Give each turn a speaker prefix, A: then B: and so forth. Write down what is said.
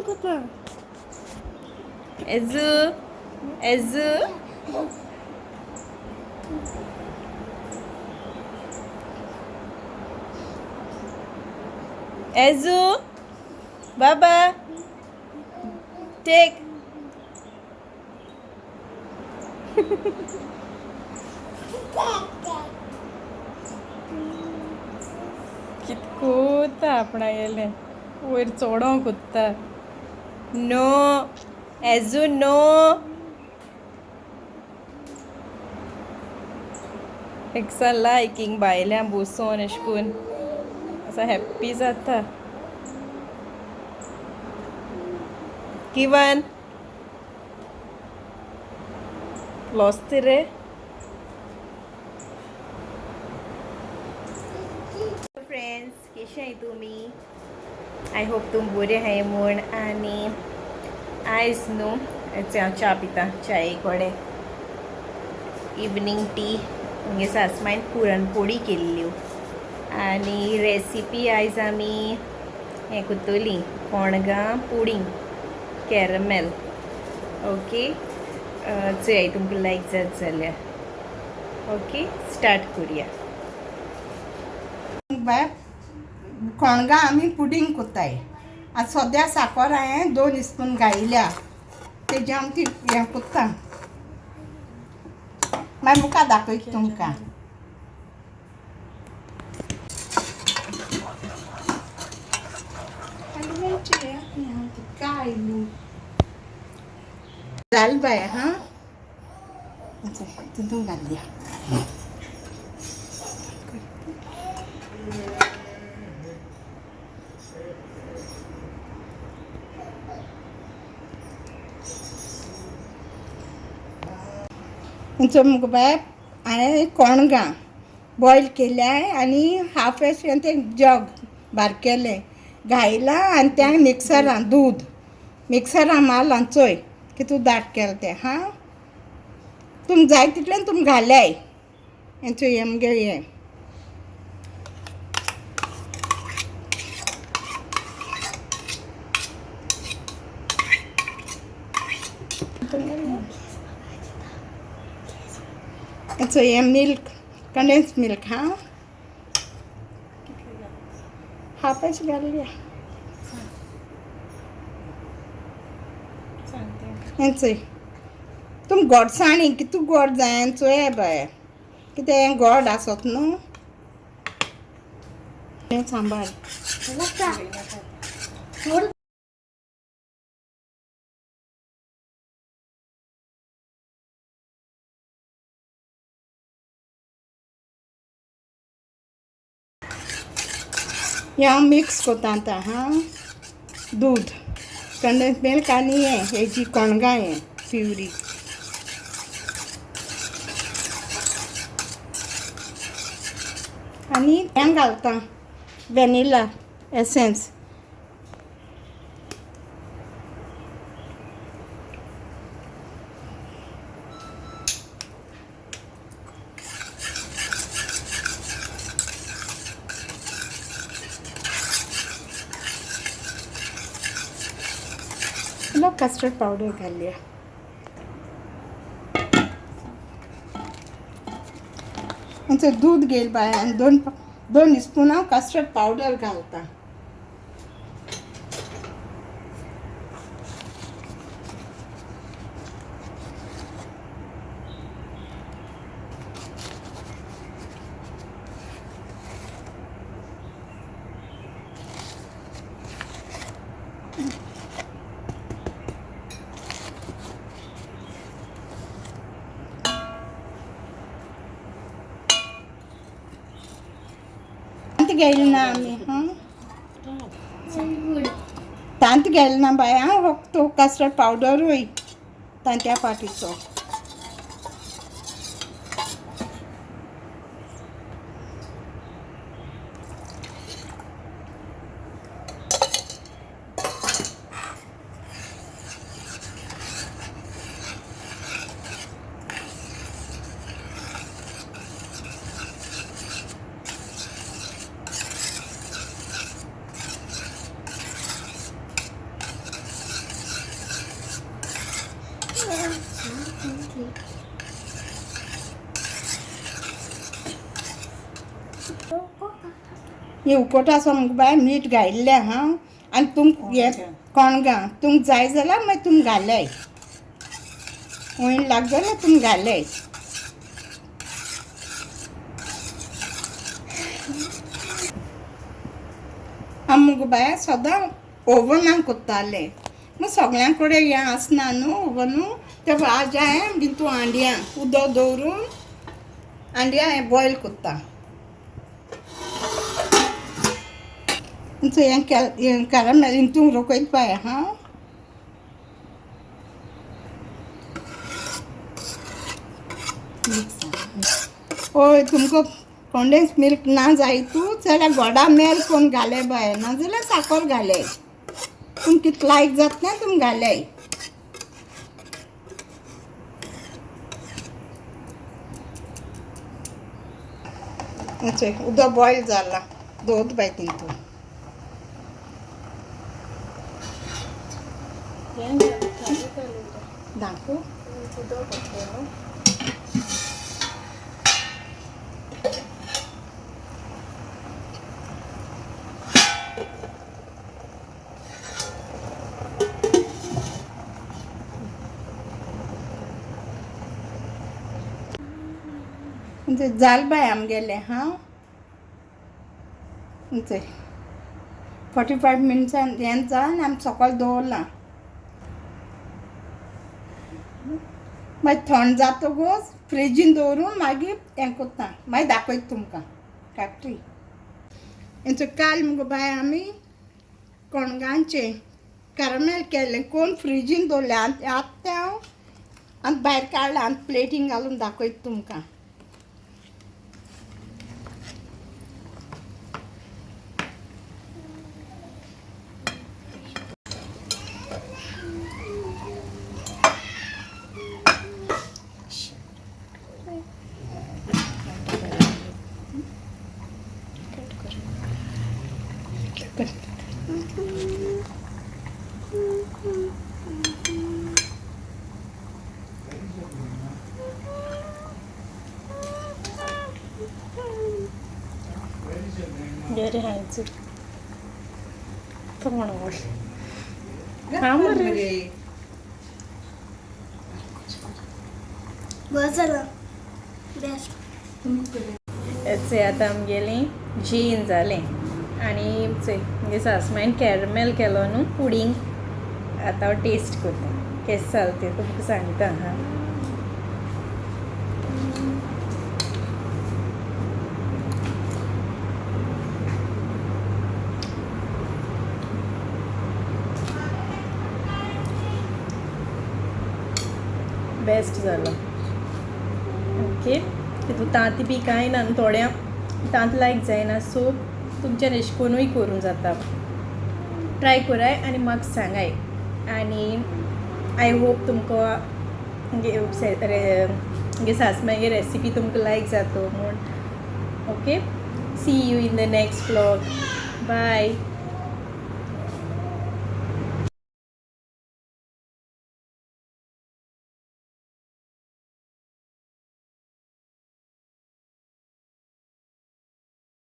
A: कोत्ता एजू एजू एजू बाबा टेक. कित कोत्ता आपणागेलें वयर चोडों कोत्ता. नो एजू नो. एकसा लायकींग भायल्यान बसोन अशें करून असो हॅप्पी जाता. किवन लॉस्त रे. फ्रेंड्स, कशें तुमी? I hope तुम बरे आहाय म्हूण. आनी आयज न्हू हांव च्या पिता च्याये कडेन इवनींग टी. म्हगे सासमायन पुरणपोळी केल्ल्यो आनी रेसिपी आयज आमी हें करतलीं कोणगां पुडींग कॅरमेल. ओके, चोयाय तुमकां लायक जात जाल्यार. ओके, स्टार्ट करुया.
B: बाय, कोणगां आमी पुडींग कोत्ताय. आतां सद्या साकर हांवें 2 स्पून घायल्या, तेजी आमी ती हें कोत्ता. मागीर मुखार दाखयता तुमकां. जालें बाय. हां, तितून घालया. मुगो बाय, हांवें कोणगां बॉयल केल्या आनी हाफ अशें तें जग बारकेलें घायलां आनी तें मिक्सरान दूद मिक्सरान मारलां. चोय कितू दाट केलें तें. हां, तुम जाय तितलें तुम घाल्याय. हें चोय आमगे हें चोय हें मिल्क, कंडेन्स मिल्क. हां, हाफ अशें घालया. हें चोय, तुम गोडसाणी कितू गोड जाय चोया बाय, कितें हें गोड आसत न्हू. हें सांबार. हें हांव मिक्स कोत्ता आतां. हां, दूद, कंडेन्स मिल्क आनी हें हेजी कोणगां हें प्युरी. आनी हें घालता व्हॅनिला एसेन्स. इल्लो कस्टर्ड पावडर घालया. दूद घेयल बाय आनी दोन स्पून हांव कस्टर्ड पावडर घालता. तांत घेयलें ना आमी. हां, तांत घेयलें ना बाय. हांव फक्त कस्टर्ड पावडरूय तांत्या पाटीचो. ही उकोट आसा मुगो बाय मीठ घायल्लें आहा आनी तुमकां हें कणगां तुमकां जाय जाल्यार मागीर तुमी घालाय, उणी लाग जाल्यार तुमी घालाय. आमी मुगो बाय सदां ओवनान कोत्ताले, मागीर सगळ्यां कडेन हें आसना न्हू ओवनू. ते आज हांवें तितू हांड्यां उदक दवरून हांड्यां हें बॉयल कोत्ता. हें हें कॅरमेल हितून रोखयत बाय. हां, हय, तुमकां कंडेन्स मिल्क ना जाय तूं जाल्यार गोडा मेल कोण घाले बाय, नाजाल्यार साकर घाले. तुमकां कितलें लायक जातलें तुमी घाले. उदक बॉयल जाला, दवरता बाय तितून. दाखोव. म्हणजे जाल बाय आमगेलें. हां, म्हणजे 45 मिनट्सान हें जावन आमी सकयल दवरलां. मागीर थंड जातकूच फ्रिजीन दवरून मागीर हें कोत्ता, मागीर दाखयता तुमकां काकटी. हेंचो काल मुगो बाय आमी कणगांचें कॅरमेल केलें कोण फ्रिजीन दवरलें आनी आतां तें हांव आनी भायर काडलां आनी प्लेटीन घालून दाखयता तुमकां.
A: बरें हांयच तोंड हा मरे.
C: बरं झालं, बेस्ट.
A: चय आतां आमगेलें जेन जालें आनी चय मगे सासमांयन कॅरमेल केलो न्हू पुडींग. आतां हांव टेस्ट करता केशें जालें तें तुमकां सांगता. हां, बेस्ट जालो. ओके, तितून तांती बी कांय ना न्हू, थोड्यांक तांत लायक जायना, सो तुमच्यान एशें कोनूय करूंक जाता. ट्राय कराय आनी म्हाका सांगाय. आनी I hope तुमकां मुगे सासमांयगे रेसिपी तुमकां लायक जातो म्हूण. Okay, see you in the next vlog. Bye.